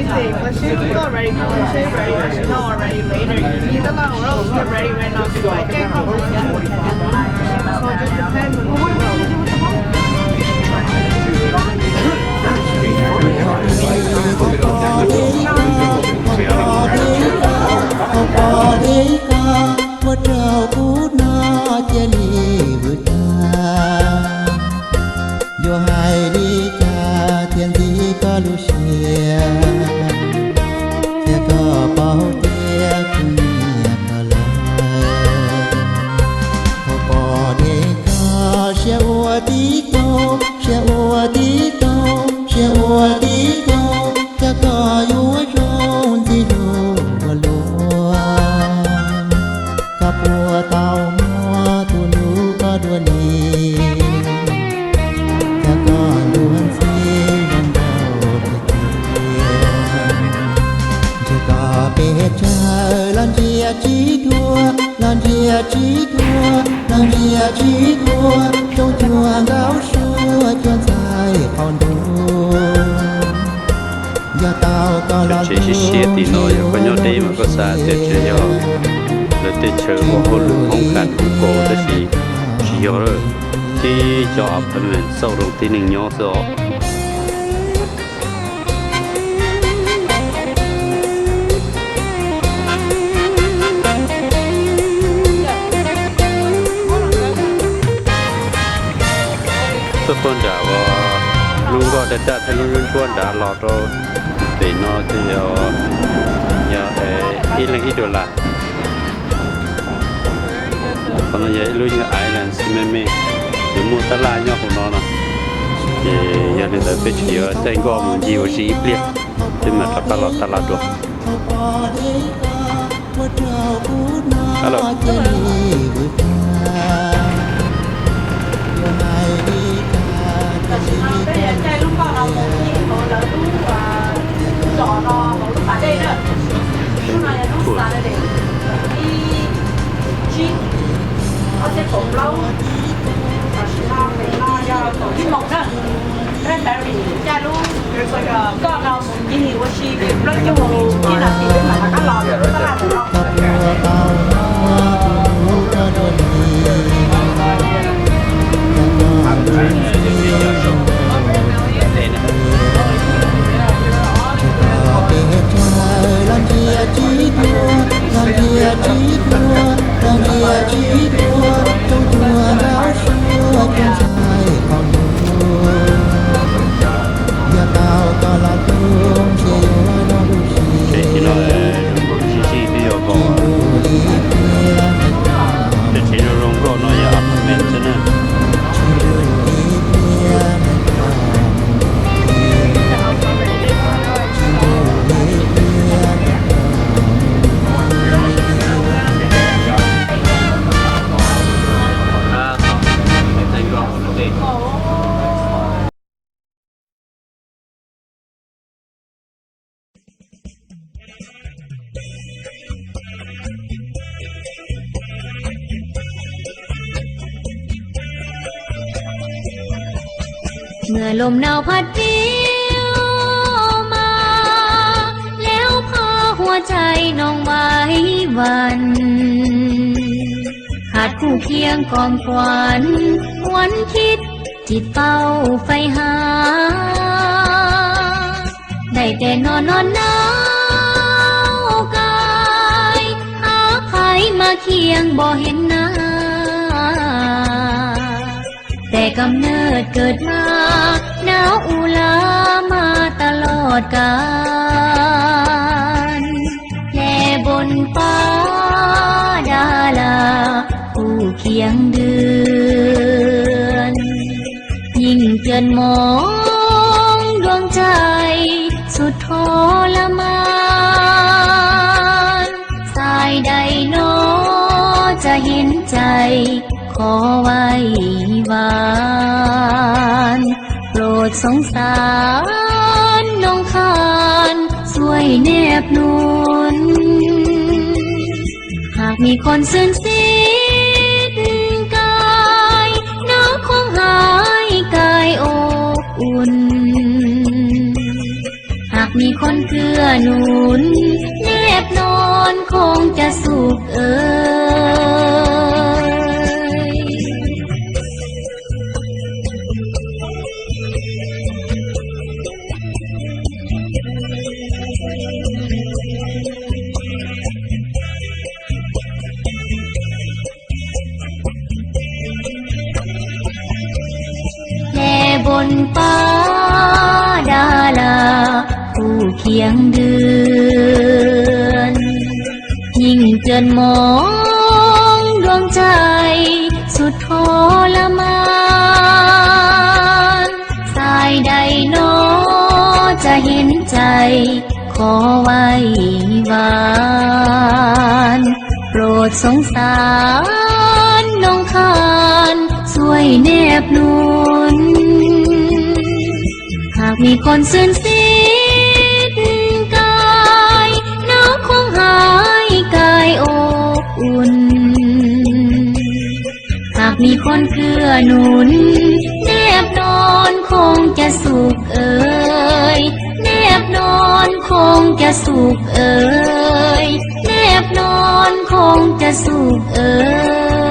But she was already, she was ready, but she know already later. She's a lot of girls get ready right now. So I can't help her. So it just depends on the girl. Ho pom deb koj, ho pom deb koj, ho pom deb koj, ua rau kuv no cia li vwm tag. Yuav hais li cas thiaj ntxim koj lub siab, thiab koj paub tias kuv nyiam koj lawm. Ho pom deb koj, siab ua tib tug, siab ua tib tug, siab ua tib tug, thiab koj yuav zoo ntxiv lub ua luaj. Koj puas tau muaj tus hlub koj dua li, thiab koj ntuas ntxhi zoo nkauj tiag tiag. Ntshe koj pes tsawg los ntsia tsis dua, los ntsia tsis dua, los ntsia tsis dua, zoo cuag nkauj suab cuag ntxhais qaum ntuj. Yog tau koj los tsev siab siab tim no yog koj nyob deb mas koj xav tias tseem yog lawv tej chaw ua hauj lwm hoob kas hoob kaus tab sis tsis yog, tib cov apartment xauj rau tib neeg nyob xwb os. Tuaj puag nram lub nkoj daj daj thiab lub ntsuab nrad los rau pem no ces yog, yog ib leeg ib dollar. Qhov no yog ib lub nyuag island xwb me me, yuav muaj tab laj nyob hauv no no. Ces yog li ntawd peb tseem yuav caij nkoj mus ncig ua si ib pliag, peb mam rov qab los tab laj dua. Ib, ob txhiab kaum plaub, tam sim no pem no yog kaum ib moos na. Raspberry caij lub nkoj no mus ncig ua si li plaub caug ib nas this peb mam rov qab los. Tsev no sib sib twb yog vauv, tej tsev zoo zoo nkauj no yog apartment xwb na.เมื่อลมหนาวพัดเดียวมา แล้วพาหัวใจน้องไหวหวั่น ขาดคู่เคียงกองขวัญ หวนคิดจิตเป้าไฟหา ได้แต่นอนนอนหนาวกาย หาใครมาเคียงบ่เห็นหน้า แต่กำเนิดเกิดมา หนาวอุรามาตลอดกาล แลบนฟ้าดารา คู่เคียงเดือน ยิ่งเจือนมองดวงใจสุดทรมาน สายใดหนอจะเห็นใจ ขอไหว้วานโปรดสงสารน้องคานช่วยแนบหนุน หากมีคนซื่นสิทธิ์กาย น้องคงหายกายอบอุ่น หาก มีคนเกื้อหนุน แนบนอนคงจะสุขเอ่ย แลบนฟ้าดารา คู่เคียงเดือน ยิ่งเจือนมองดวงใจ สุดทรมาน สายใดหนอจะเห็นใจ ขอไหว้วาน โปรดสงสารน้องคาน ช่วยแนบหนุน หากมีคนสูญสิ้นกาย น้องคงหายกายอบอุ่น หากมีคนเกื้อหนุน แนบนอนคงจะสุขเอ่ย แนบนอนคงจะสุขเอ่ย แนบนอนคงจะสุขเอ่ย